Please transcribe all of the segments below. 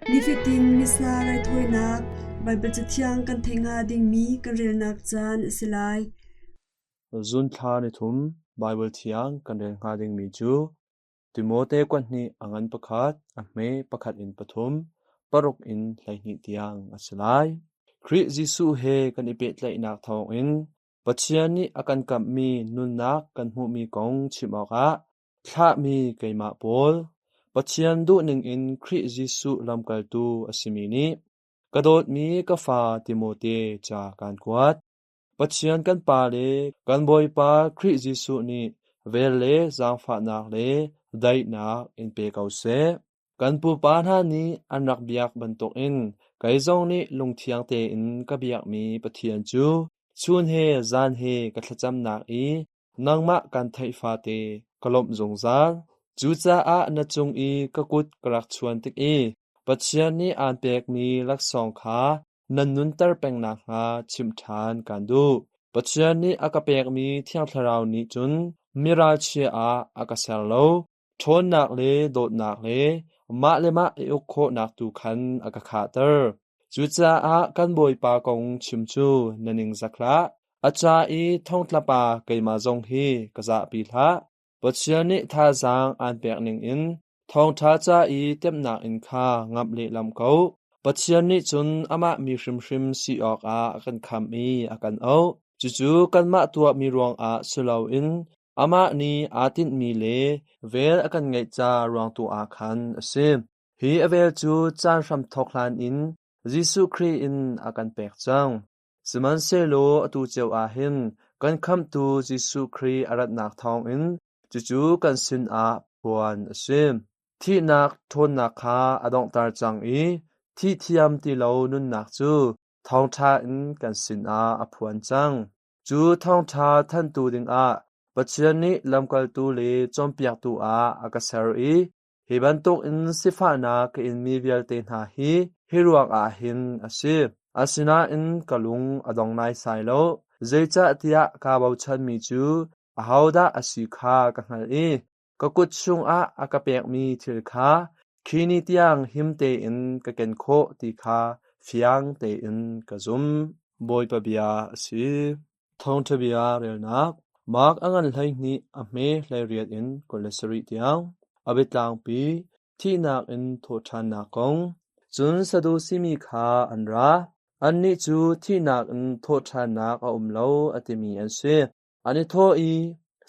Nifatin Missa raithawinak Baibal Cathiang kan theih hnga dingmi kan relnak caan a si lai. Zunthla nithum Baibal Thiang kan rel hnga dingmi cu Timote kuat hnih a ngan pakhat, a hme pakhat in pathum, paruk in 12 tiang a si lai. Khrih Jesuh he kan i pehtlaihnak thawngin Pathian nih a kan kamhmi nunnak kan hmuhmi kong chim awkah thlahmi keimah Paul, Pathian duhning in Khrih Jesuh lamkaltu a simi nih ka dawtmi ka fa Timote ca kaan kuat. Pathian kan Pa le kan Bawipa Khrih Jesuh nih vel le zaangfahnak le daihnak in pe ko seh. Kan pupa hna nih an rak biak bantukin kei zong nih lungthiang tein ka biakmi Pathian cu chun he zan he ka thlacamnak i nangmah kan theih fate ka lawmh zungzal. Cucaah na cung i ka kut ka rak chuan tik i Pathian nih aan pekmi laksawng kha nan nunter peng nakhnga chimh ṭhan kaan duh. Pathian nih a ka pekmi Thiang Thlarau nih cun miralchia ah a ka ser lo. Ṭhawnnak le dawtnak le mah le mah i uk khawhnak tu khan a ka khahter. Cucaah kan Bawipa kong chim cu na ningzak hlah. A ca i thongtlapa keimah zong hi ka zahpi hlah. Pathian nih thazaang aan pek ningin thawngṭha ca i temhnak in kha ngamh lehlam ko. Pathian nih cun amah mi hrimhrim si awkah a kan khamh i a kan auh. Cucu kanmah tuahmi ruangah si loin amah nih aa tinhmi le vel a kan ngeih ca ruang tu ah khan a si. Hi a vel cu caan hramthawk hlan in Jesuh Khrih in a kan pek cang. Sihmanhsehlaw atu cio ah hin kan Khamhtu Jesuh Khrih a ratnak thawngin cucu kan sinah phuan a si. Thihnak ṭhawnnak kha a donghter cang i thih thiam ti lo nunnak cu thawngṭha in kan sinah a phuan cang. Cu thawngṭha thanhtu dingah Pathian nih lamkaltu le cawnpiaktu ah a ka ser i Hi bantukin sifahnak ka inmi vialte hna hi hi ruangah hin a si. Asinain ka lung a dong naisai lo, zeicahtiah kaa bochanmi cu ahodah a si kha ka hngalh i ka kut chungah a ka pekmi thil kha khi ni tiang him tein ka ken khawh ti kha fiang tein ka zumh. Bawipa bia a si. Thawngṭha bia relnak Mark a ngan 12 a hme 18 in 27 tiang a biatlangpi thihnak in thawhṭhannak kong. Cun Sadusi mi kha an ra. Annih cu thihnak in thawhṭhannak a um lo a timi an si. An i thawh i,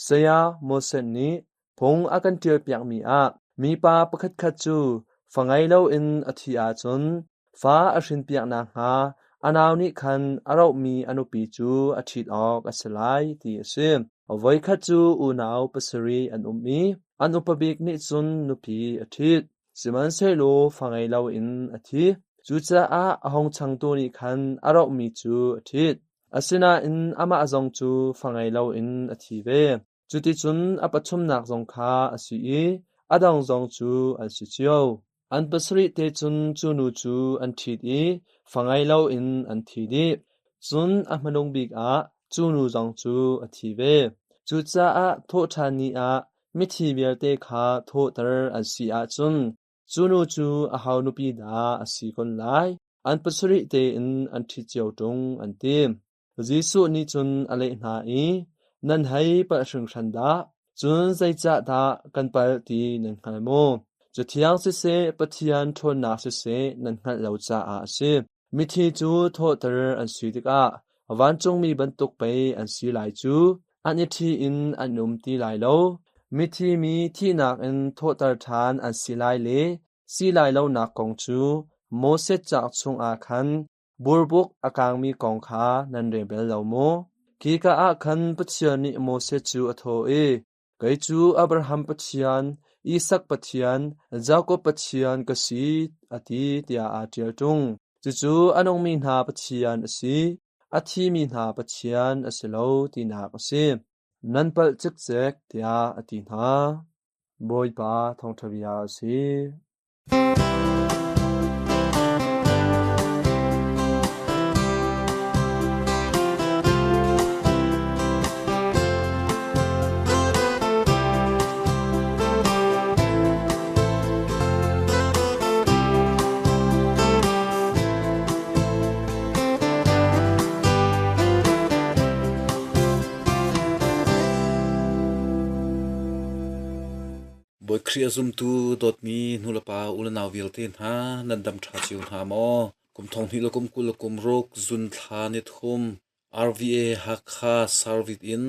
Saya Moses nih phung a kan ṭialpiakmi ah mipa pakhatkhat cu fa ngei loin a thih ahcun Fa a hrinpiak nakhnga a nau nih khan a rohmi a nupi cu a ṭhit awk a si lai ti a si. Voikhat cu unau pasarih an um i an upa bik nih cun nupi a ṭhit. Sihmanhsehlaw fa ngei loin a thi. Cucaah a hung changtu nih khan a rohmi cu a ṭhit. Asinain amah zong cu fa ngei loin a thi ve. Cuticun a pathumnak zong kha a si i a dang zong cu an si cio. An pasarih te cun cu nu cu an ṭhit i fa ngei loin an thi dih. Cun a hmanung bik ah cu nu zong cu a thi ve. Cucaah thawhṭhan ni ah mithi vialte kha thawhter an si ahcun cu nu cu aho nupi dah a si kun lai? An pasarih tein an ṭhit cio ṭung, an ti. Jesuh nih cun a leh hna i, Nan hei palh hringhran dah! Cun zeicahdah kan palh ti nan hngal maw? Cathiang siseh, Pathian ṭhawnnak siseh nan hngalh lo caah a si. Mithi cu thawhter an si tikah vancungmi bantuk pei an si lai cu. An i ṭhi in an um ti lai lo. Mithi mi thihnak in thawhter ṭhan an si lai le si lai lonak kong cu Moses cauk chungah khan Burbuk a kaangmi kong kha nan rel bal lo maw? Khika ah khan Pathian nih Moses cu a thawh i, Kei cu Abraham Pathian, Isak Pathian, Jakob Pathian ka si, a ti, tiah aa ṭial ṭung. Cucu a nungmi hna Pathian a si, a thimi hna Pathian a si lo, tinak a si. Nan palh cikcek, tiah a ti hna. Bawipa thawngṭha bia a si. Khrih a zumtu dawtmi nulepa unau vialte hna nan dam ṭha cio hna maw? Kum thong hnih le kum 20 le kum ruk zun thla ni thum RVA Hakha Service in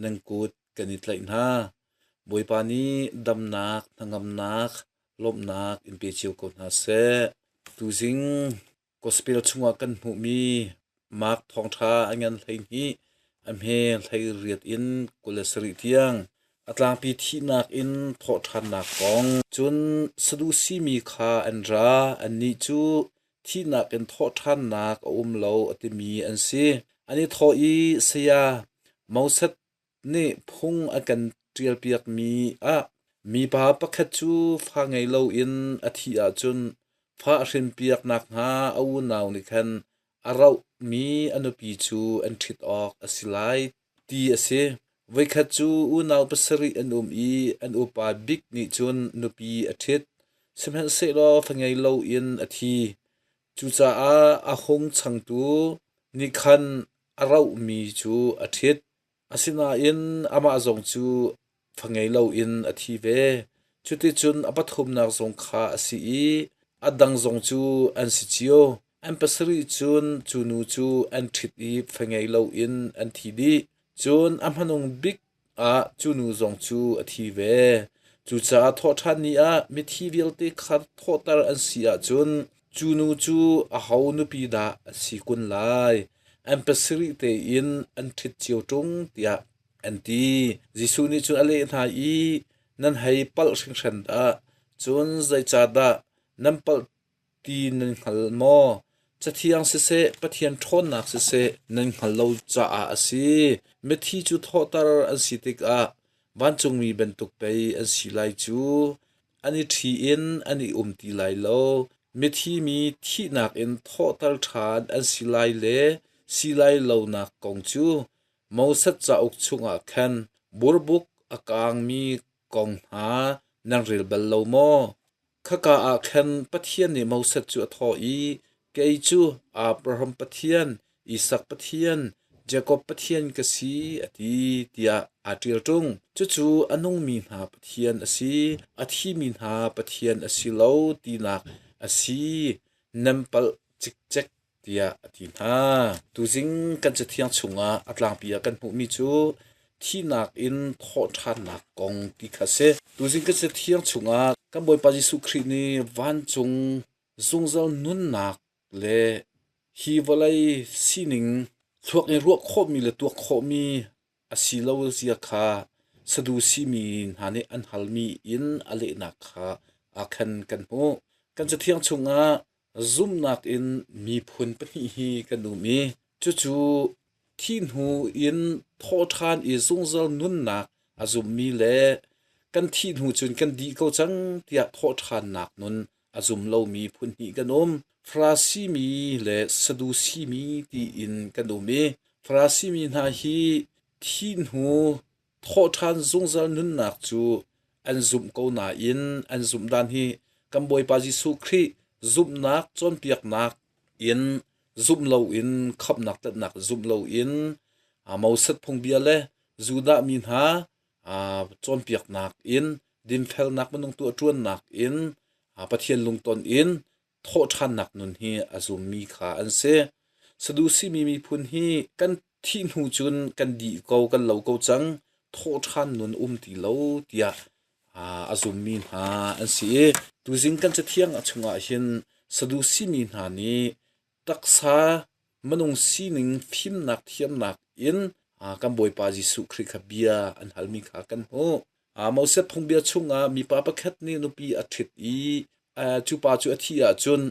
nan kut kan i tlaih hna. Bawipa nih damnak, hnangamnak, lawmhnak in pe cio ko hna seh. Tuzing Gospel chungah kan hmuhmi Mark thawngṭha a ngan 12 a hme 18 in 27 tiang a tlangpi thihnak in thawhṭhannak kong. Cun Sadusi mi kha an ra, annih cu thihnak in thawhṭhannak a um lo a timi an si. An i thawh i, Saya, Moses nih phung a kan ṭialpiakmi ah mipa pakhat cu fa ngei loin a thih ahcun fa a hrinpiak nakhnga a unau nih khan a rohmi a nupi cu an ṭhit awk a si lai ti a si. Voikhat cu unau pasarih an um i an upa bik nih cun nupi a ṭhit, sihmanhsehlaw fa ngei loin a thi. Cucaah a hung changtu nih khan a rohmi cu a ṭhit. Asinain amah zong cu fa ngei loin a thi ve. Cuticun a pathumnak zong kha a si i a dang zong cu an si cio. An pasarih cun cu nu cu an ṭhit i fa ngei loin an thi dih. Cun a hmanung bik ah cu nu zong cu a thi ve. Cucaah thawhṭhan ni ah mithi vialte kha thawhter an si ahcun cu nu cu aho nupi dah a si kun lai? An pasarih tein an ṭhit cio ṭung tiah an ti. Jesuh nih cun a leh hna i, Nan hei palh hringhran dah! Cun zeicahdah nan palh ti nan hngal maw? Cathiang siseh, Pathian ṭhawnnak siseh nan hngal lo caah a si. Mithi cu thawhter an si tikah vancungmi bantuk pei an si lai cu. An i ṭhi in an i um ti lai lo. Mithi mi thihnak in thawhter ṭhan an si lai le si lai lonak kong cu Moses cauk chungah khan burbuk a kaangmi kong hna nan rel bal lo maw? Khaka ah khan Pathian nih Moses cu a thawh i, Kei cu Abraham Pathian, Isak Pathian, Jakob Pathian ka si, a ti, tiah aa ṭial ṭung. Cucu a nungmi hna Pathian a si, a thimi hna Pathian a si lo tinak a si. Nan palh cikcek tiah a ti hna. Tuzing kan Cathiang chungah a tlangpi ah kan hmuhmi cu thihnak in thawhṭhannak kong ti kha a si. Tuzing kan Cathiang chungah kan Bawipa Jesuh Khrih nih vancung zungzal nunnak le hi vawlei sining thluak in ruah khawhmi le tuak khawhmi a si lo zia kha Sadusi mi hna nih an halmi in a lehnak kha ah khan kan hmuh. Kan Cathiang chungah Zumhnak in miphun pahnih hi kan um i cucu thi hnu in thawhṭhan i zungzal nunnak a zummi le kan thih hnu cun kan dih ko cang tiah thawhṭhannak nun a zum lomi phun hnih kan um. Farasi mi le Sadusi mi tiin kan um i Farasi mi hna hi thi hnu Thawhṭhan zungzal nunnak cu an zumh ko nain an zumh dan hi kan Bawipa Jesuh Khrih zumhnak cawnpiaknak in zumh loin khamhnak tlanhnak zumh loin Moses phungbia le Judah mi hna cawnpiaknak in dinfelnak minung tuahṭuannak in Pathian lungton in thawhṭhannak nun hi a zummi kha an si. Sadusi mi miphun hi kan thih hnu cun kan dih ko, kan lo ko cang, thawhṭhan nun um ti lo tiah a zummi hna an si i tuzing kan cathiang a chungah hin Sadusi mi hna nih taksa minung sining fimnak thiamnak in kan Bawipa Jesuh Khrih kha bia an halmi kha kan hmuh. Moses phungbia chungah mipa pakhat nih nupi a ṭhit i cu pa cu a thih ahcun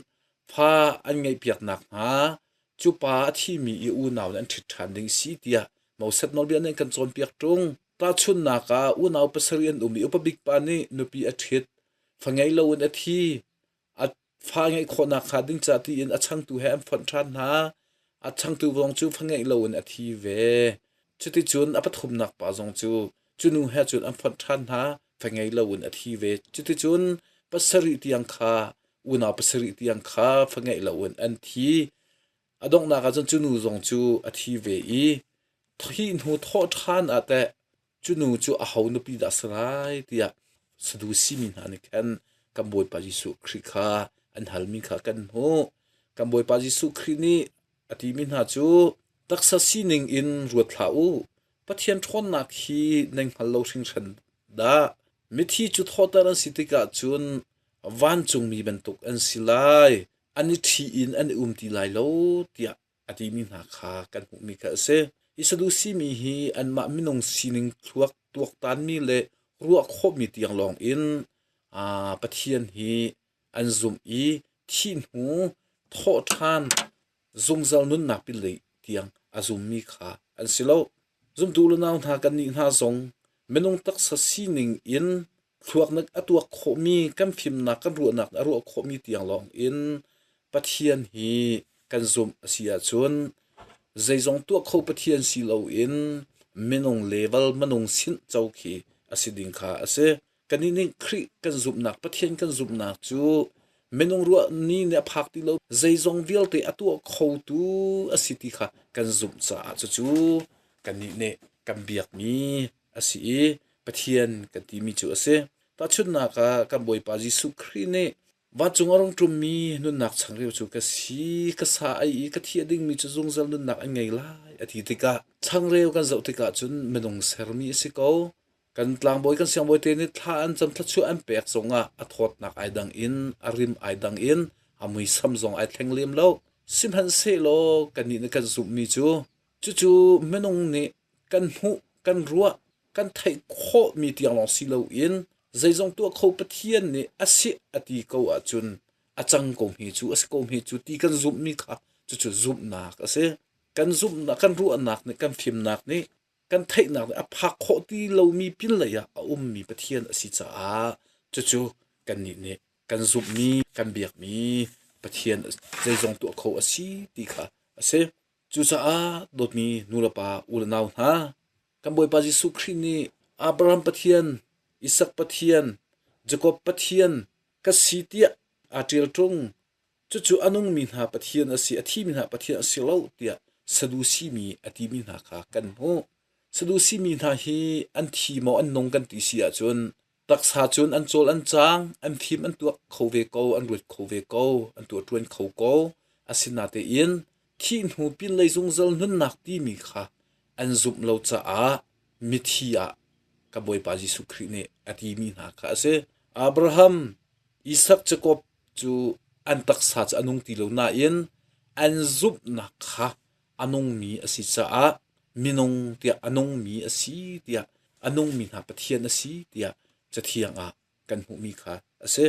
fa an ngeihpiak nakhnga cu pa a thimi i unau nih an ṭhit ṭhan ding si tiah Moses nawlbia nih an kan cawnpiak ṭung. Tahchunhnak ah unau pasarih an um i upa bik pa nih nupi a ṭhit, fa ngei loin a thi, a fa ngeih khawhnak hnga ding ca tiin a changtu he an fonh ṭhan hna. A changtu zong cu fa ngeih loin a thi ve. Cuticun a pathumnak pa zong cu cu nu he cun an fonh ṭhan hna, fa ngei loin a thi ve. Cuticun pasarih tiang kha unau pasarih tiang kha fa ngeih loin an thi. A donghnak ah cun cu nu zong cu a thi ve i thih hnu thawh ṭhan ah teh cu nu cu aho nupi dah a si lai tiah. Sadusi mi hna nih khan kan Bawipa Jesuh Khrih kha an halmi kha kan hmuh. Kan Bawipa Jesuh Khrih nih a timi hna cu taksa sining in ruat hlah u. Pathian ṭhawnnak hi nan hngal lo hringhran dah. Mithi cu thawhter an si tikah cun vancungmi bantuk an si lai. An i ṭhi in an i um ti lai lo tiah a timi hna kha kan hmuhmi kha a si. Hi Sadusi mi hi anmah minung sining thluak tuaktanmi le ruah khawhmi tiang lawng in Pathian hi an zumh i thih hnu thawhṭhan zungzal nunnak pinlei tiang a zummi kha an si lo. Zumtu le nau hna kannih hna zong minung taksa sining in thluaknak a tuak khawhmi kan fimnak kan ruahnak a ruah khawhmi tiang lawng in Pathian hi kan zumh a si ahcun zeizong tuah kho Pathian si loin minung level minung sinh co khi a si ding kha a si. Kannih nih Khrih kan zumhnak Pathian kan zumhnak cu minung ruah ni nih a phak ti lo zeizong vialte a tuah khotu a si ti kha kan zumh caah cucu kannih nih kan biakmi a si i Pathian kan timi cu a si. Tahchunhnak ah kan Bawipa Jesuh Khrih nih vancung a rung ṭummi nunnak changreu cu ka si, ka sa ei i ka thi a dingmi cu zungzal nunnak an ngei lai a ti tikah changreu kan zoh tikah cun minung sermi a si ko. Kan tlangbawi kan siangbawi te nih thla an cam thluachuah an pek zongah a thawtnak ai dang in a rim ai dang in a muisam zong ai thleng lem lo. Sihmanhsehlaw kannih nih kan zumhmi cu cucu minung nih kan hmuh kan ruah kan theih khawhmi tiang lawng si loin zeizong tuah kho Pathian nih a si a ti ko ahcun a cang ko hme cu a si ko hme cu ti kan zumhmi kha cucu zumhnak a si. Kan zumhnak kan ruahnak nih kan fimnak nih kan theihnak nih a phak khawh ti lomi pinlei ah a ummi Pathian a si caah cucu kannih nih kan zumhmi kan biakmi Pathian zeizong tuah kho a si ti kha a si. Cucaah dawtmi nulepa u le nau hna, kan Bawipa Jesuh Khrih nih Abraham Pathian, Isak Pathian, Jakob Pathian ka si tiah aa ṭial ṭung. Cucu a nungmi hna Pathian a si, a thimi hna Pathian a si lo tiah Sadusi mi a timi hna kha kan hmuh. Sadusi mi hna hi an thi maw an nung kan ti si ahcun taksa cun an cawl an caang, an fim an tuak kho ve ko, an ruat kho ve ko, an tuahṭuan kho ko. Asinatein thih hnu pinlei zungzal nunnak timi kha an zumh lo caah mithi ah ka Bawipa Jesuh Khrih nih a timi hna kha a si. Abraham, Isak, Jakob cu an taksa cu a nung ti lo nain an zumhnak kha a nungmi a si caah minung tiah a nungmi a si tiah a nungmi hna Pathian a si tiah Cathiang ah kan hmuhmi kha a si.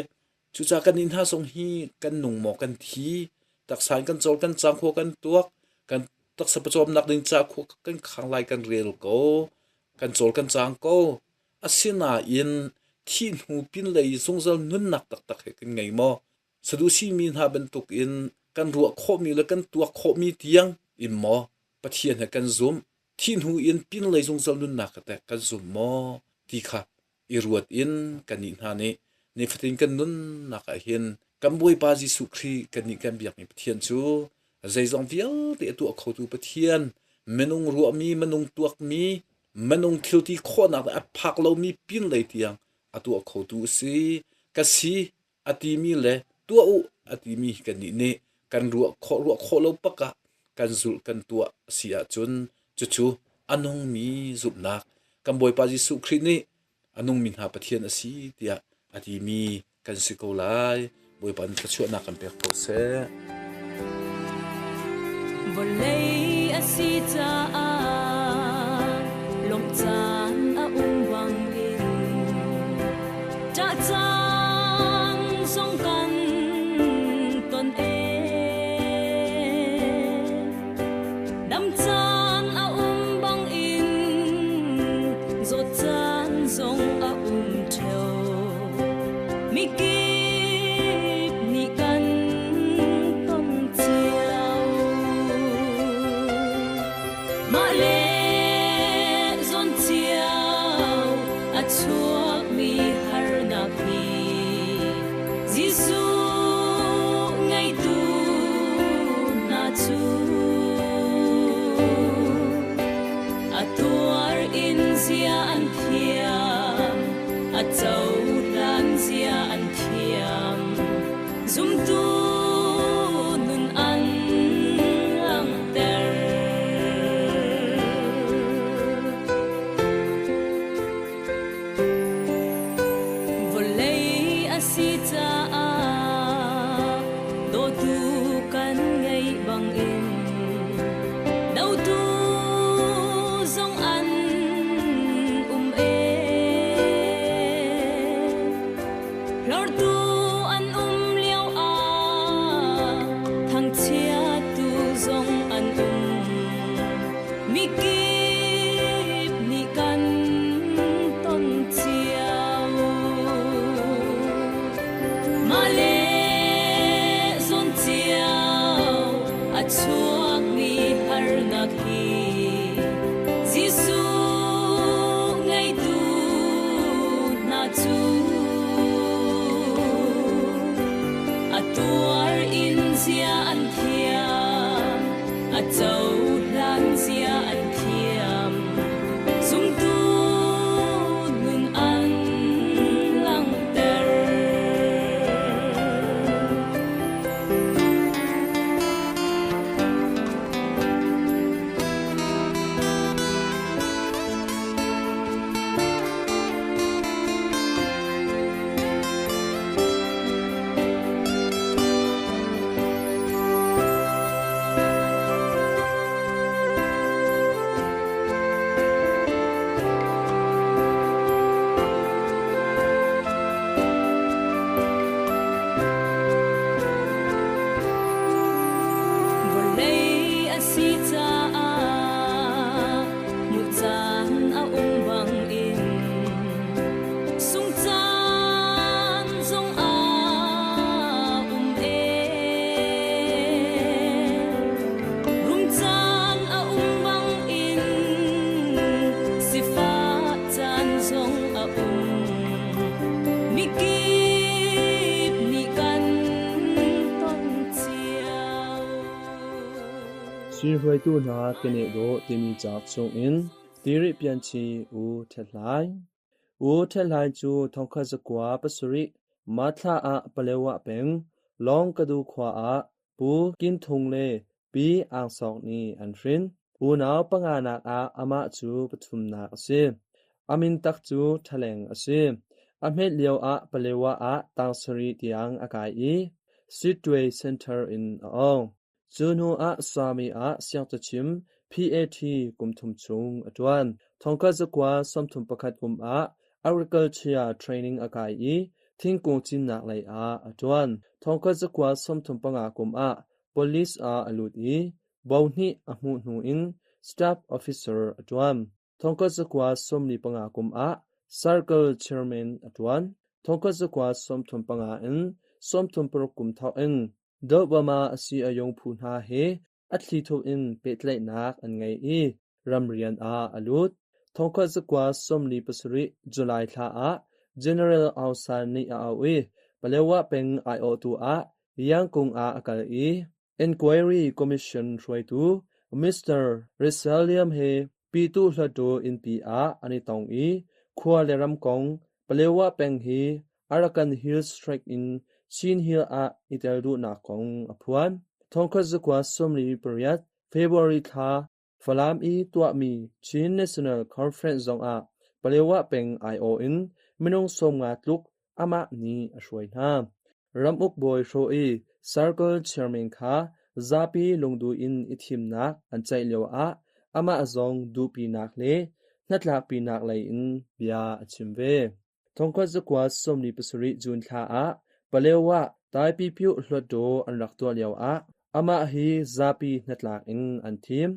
Cucaah kannih hna zong hi kan nung maw kan thi, taksa in kan cawl kan cang khua kan tuak, kan taksa pawcawmnak ding ca khua kan khang lai kan rel ko, kan cawl kan cang ko. Asinain thih hnu pinlei zungzal nunnak taktak he kan ngei maw? Sadusi mi hna bantukin kan ruah khawhmi le kan tuak khawhmi tiang in maw Pathian he kan zumh? Thih hnu in pinlei zungzal nunnak ka teh kan zum maw? Ti kha i ruat in kannih hna nih nifatin kan nunnak ah hin kan Bawipa Jesuh Khrih kannih kan biakmi Pathian cu zeizong vialte a tuah khotu Pathian minung ruahmi minung tuakmi minung thilti khawhnak a phak lomi pinlei tiang a tuah khotu a si ka si a timi le tuah u a timi kannih nih kan ruah khawh ruah khawh lo pak ah kan zulh kan tuah a si ahcun cucu a nungmi zumhnak kan Bawipa Jesuh Khrih nih a nungmi hna Pathian a si tiah a timi kan si ko lai. Bawipa nih thluachuahnak kan pek ko seh. Vawlei a si caah lawmh caan a um bangin ṭah caan zong kan ton e. Dam caan a um bangin zawt caan zong a um ṭheo. Mikip nih kan ton cio. Mah Zumtu nun an langhter. Vawlei a si caah dawtu kan ngei bangin dotu zong an um e. Hlortu an um lio ah thangchiattu zong an um. Mikip nih kan ton cio. Mah le zawn cio a chuakmi harnak hi Jesuh ngeitu hna cu a tuar in zia an thiam, a cohlan zia an thiam. Zumtu nun an langhter. Vawlei a si caah hmuh caan a um bangin sung caan zong a um e. Rum caan a um bangin sifah caan zong a um. Mikip nih kan ton cio. Chin hruaitu hna keneh dawh timi cauk chungin Tirih Pianchi U Ṭhet Hlai. U Ṭhet Hlai cu 1907 March thla ah Palewa peng Lawngkadu khua ah Pu Kin Thung le Pi Ang Sawk nih an hrin. Unau panganak ah amah cu pathumnak a si. A min tak cu Ṭhaleng a si. A hmet lioah Palewa ah tang sarih tiang a kai i Sittwe Center in a awng. Cu hnu ah Sami ah siangcachim PAT kum thum chung a ṭuan. Thongkhat zakua 31 kum ah Agriculture training a kai i thingkung cinnak lei ah a ṭuan. Thongkhat zakua 35 kum ah Police ah a lut i bo hnih a hmuh hnu in Staff Officer a ṭuan. Thongkhat zakua 45 kum ah Circle Chairman a ṭuan. Thongkhat zakua 35 in 36 kum thawk in Dobama a si a yong phu hna he a thlithup in pehtlaihnak an ngei i ramrian ah a lut. Thongkhat zakua 47 July thla ah General Aung San nih a auh i Palewa peng aiawhtu ah Yangkung ah a kal i Inquiry Commission hruaitu Mr. Risaliam he Pitu Hluttaw innpi ah an i tong i khua le ram kong Palewa peng hi Arakan Hills Tract in Chin Hill ah i tel duhnak kong a phuan. Thongkhat zakua 48 February thla Falam i tuahmi Chin National Conference zongah Palewa peng aiawh in minung 50 tluk amah nih a hruai hna. Ramuk bawi hrawh i Circle Chairman kha zapi lungduh in i thimnak an ceih lioah amah zong duhpinak le hnatlakpinak lei in bia a chim ve. Thongkhat zakua 47 June thla ah Palewa Taipipyu Hluttaw an rak tuah lioah amah hi zapi hnatlak in an thim.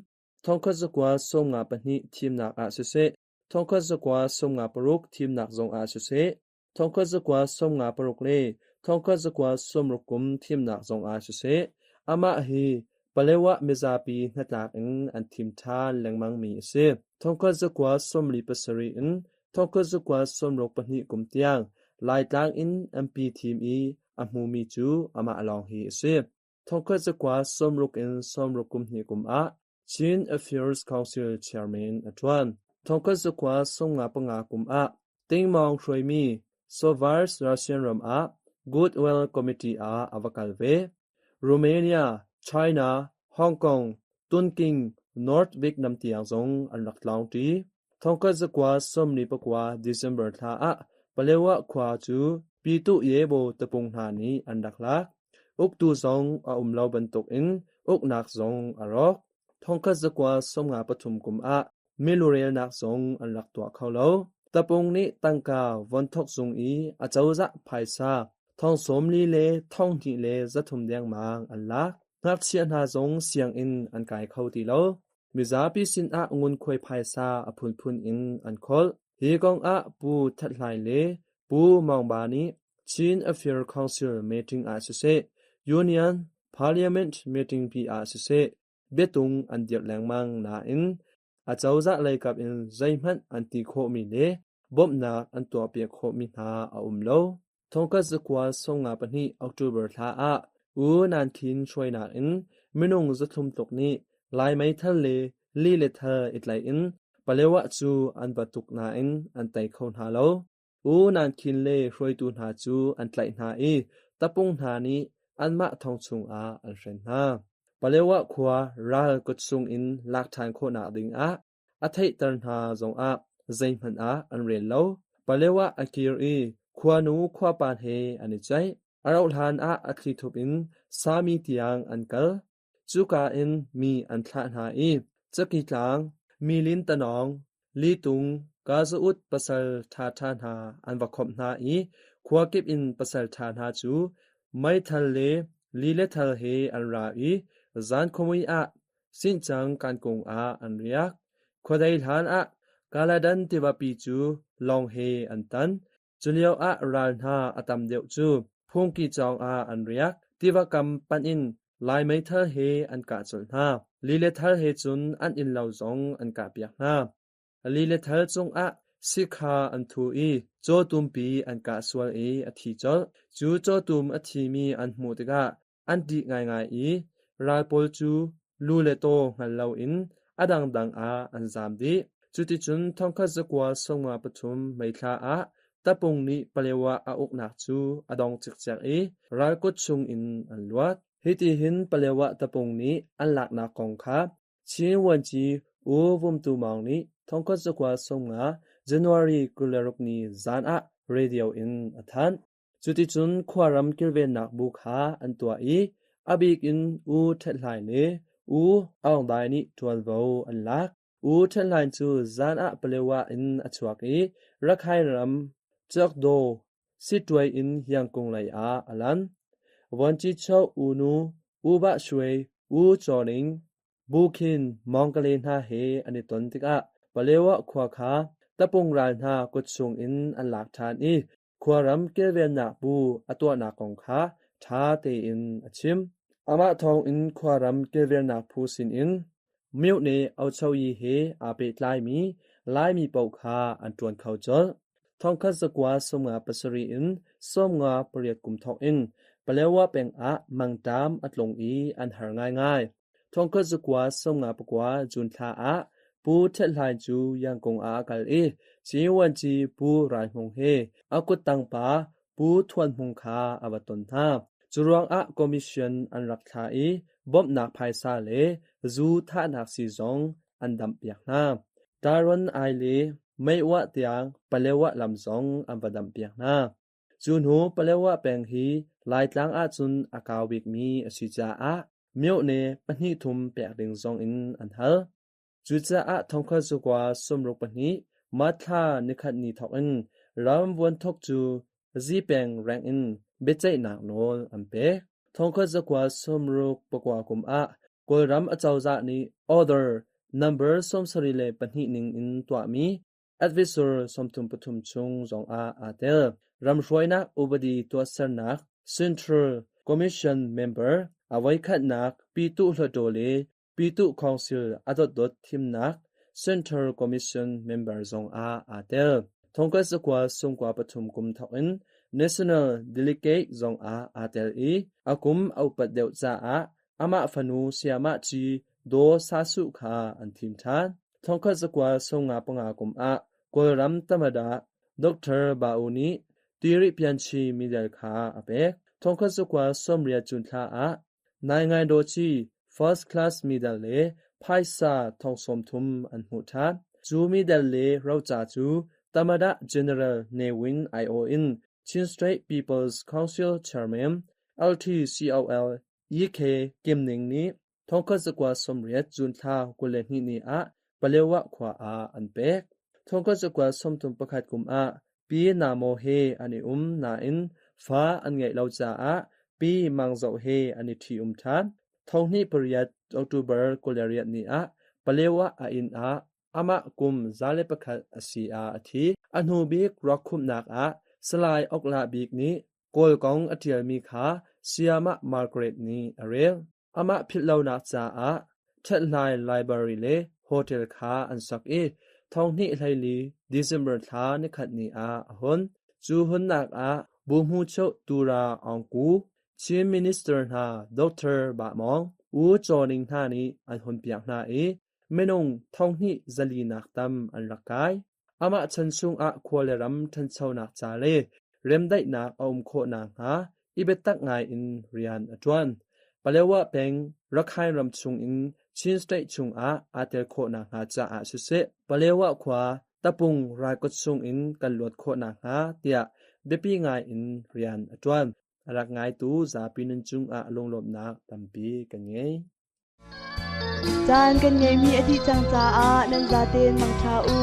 Thongkhat zakua 52 thimnak ah siseh, thongkhat zakua 56 thimnak zongah siseh, thongkhat zakua 56 le thongkhat zakua 60 kum thimnak zongah siseh, amah hi Palewa mizapi hnatlak in an thim ṭhan lengmangmi a si. Thongkhat zakua 47 in thongkhat zakua 62 kum tiang Laitlang in MP thim i a hmumi cu amah lawng hi a si. Thongkhat zakua 60 in 60 kum hnih kum ah Chin Affairs Council Chairman a ṭuan. Thongkhat zakua 55 kum ah Tingmawng hruaimi Soviet Russian ram ah Goodwill Committee ah a va kal ve. Romania, China, Hong Kong, Tunking, North Vietnam tiang zong an rak tlawngṭi. Thongkhat zakua 49 December thla ah Palewa khua cu Pitu Yebo tapung hna nih an rak lak. Uktu zong a um lo bantukin uknak zong a rawk. Thongkhat zakua 53 kum ah milurelnak zong an rak tuah kho lo. Tapung nih tangka von thok zung i acozah phaisa thong 40 le 200 le 300 dengmang an lak. Ngakchia hna zong sianginn an kai kho ti lo. Mizapi sinah ngunkhuai phaisa a phunphun in an kholh. Hi kong ah Pu That Hlai le Pu Maung Ba nih Chin Affair Council meeting ah siseh, Union Parliament meeting pi ah siseh, biatung an dirh lengmang nain acozah leikap in zeihmanh an ti khawhmi le bawmhnak an tuahpiak khawhmi hna a um lo. Thongkhat zakua 52 October thla ah U Nan Khin hruainak in minung 300 tluk nih Lai meithal le li le thal i tlaih in Palewa cu an va tuk nain an tei kho hna lo. U Nan Khin le hruaitu hna cu an tlaih hna i tapung hna nih anmah thong chungah an hren hna. Palewa khua ral kut sung in lak ṭhan khawhnak dingah a theihter hna zongah zeihmanh ah an rel lo. Palewa a kir i khuanu khuapa he an i ceih. A rauhhlan ah a thlithup in Sami tiang an kal. Cuka in mi an thlah hna i Caki tlang, Milin tanawng, Litung, Gaza-ut pasal ṭhaṭha hna an va khawmh hna i khua kip in pasal ṭha hna cu meithal le li le thal he an ra i zan khuamui ah Sinhcang kankung ah an riak. Khuadei hlan ah Kaladan tivapi cu lawng he an tan. Culio ah ral hna a tam deuh cu phungki cawng ah an riak. Tiva kam panh in Lai meithal he an kah colh hna. Li le thal he cun an innlo zong an kahpiak hna. Li le thal cungah sikha an thu i cawtumpi an kah sual i a thi colh. Cu cawtum a thimi an hmuh tikah an ṭih ngaingai i ral pawl cu lu le taw hngal loin a dangdang ah an zaam dih. Cuticun thongkhat zakua 53 May thla ah tapung nih Palewa a uknak cu a dong cikcek i ralkut chungin an luat. Hitihin Palewa tapung nih an laknak kong kha Chin Vuanci U Vum Tu Maung nih thongkhat zakua 50 January 26 ni zan ah radio in a thanh. Cuticun khuaram kilvennak bu kha an tuah i a bik in U Ṭhet Hlaing le U Aung Dai nih ṭuanvo an lak. U Ṭhet Hlaing cu zan ah Palewa in a chuak i Rakhine ram Cakdaw Sittuai in Yangkung lei ah a lan. Vuancichoh U Nu, U Bah Shwe, U Caw Ning, Bukhin Mawngkale hna he an i ton tikah Palewa khua kha tapung ral hna kut chungin an lak ṭhan i Khuaram kilvennak bu a tuahnak kong kha ṭha tein a chim. Amah thawngin khuaram kilvennak phu sinin Myone Ochoyi he aa pehtlaimi Laimi paoh kha an ṭuan kho colh. Thongkhat zakua 57 in 58 kum thawkin Palewa peng ah mangṭam a tlung i an har ngaingai. Thongkhat zakua 59 June thla ah Pu Ṭhet Hlaing cu Yangon ah a kal i Cinvuanci Pu Rai Hmung he a kuttang pa Pu Thuan Hmung kha a va ton hna. Curuangah commission an rak thlah i bawmhnak phaisa le zu thahnak sii zong an damhpiak hna. Taron ai le meiuah tiang Palewa lam zong an va damhpiak hna. Cu hnu Palewa peng hi Laitlang ahcun a kau bikmi a si caah myone pahnih thum pek ding zong in an hal. Cucaah thongkhat zakua 62 March thla nikhat ni thawk in ram vuanthok cu Zipeng rank in biaceihnak nawl an pek. Thongkhat zakua 69 kum ah Kawlram acozah nih Order Number 72 ning in tuahmi Advisor 33 chung zongah aa tel. Ramhruainak upadi tuahsernak Central Commission member a voikhatnak Pyituh Hluttaw le Pyituh Council a dotdot thimnak Central Commission member zongah aa tel. Thongkhat zakua sungkua pathum kum thawk in National Delegate zongah aa tel i a kum a upat deuh caah Amah fanu Sayamah Ci Daw Sasuh kha an thim ṭhan. Thongkhat zakua 55 kum ah Kawlram Tamada Dr. Ba U nih Tiri Pianchi medal kha a pek. Thongkhat zakua 80 June thla ah Naingaindaw First Class medal le phaisa thong 30 an hmuh ṭhan. Cu medal le roca cu Tamada General Ne Win aiawh in Chin State People's Council Chairman LTCOL EK Kim Ning nih thongkhat zakua 80 June thla 22 ni ah Palewa khua ah an pek. Thongkhat zakua 31 kum ah Pi Namo he an i um nain fa an ngeih lo caah Pi Mang Zoh he an i ṭhi-um ṭhan. Thonghnih pariat October 28 ni ah Palewa a inn ah amah kum 101 a si ah a thi. A hnu bik ruakkhumhnak ah Salai Oklah Bik nih Kawl kong a ṭialmi kha Sayamah Margaret nih a rel. Amah philhlonak caah Ṭhathlai Library le Hotel kha an sak i 2024 December thla nikhat ni ah a hun. Cu hunnak ah Buhmuchoh Tura Aung Ku, Chin Minister hna Dr. Bah Mawng, U Caw Ning hna nih an hunpiak hna i minung thonghnih zali nak tam an rak kai. Amah chan chungah khua le ram ṭhanchonak ca le remdaihnak a um khawh nakhnga i biatak ngaiin rian a ṭuan. Palewa peng Rakhine ram chungin Chin State chungah aa tel khawh nakhnga caah siseh, Palewa khua tapung ralkut chungin kan luat khawh nakhnga tiah biapi ngaiin rian a ṭuan. A rak ngaitu zapi nun cungah lunglawmhnak tampi kan ngei. Caan kan ngeihmi a dih cang caah nan zaten mangṭha u.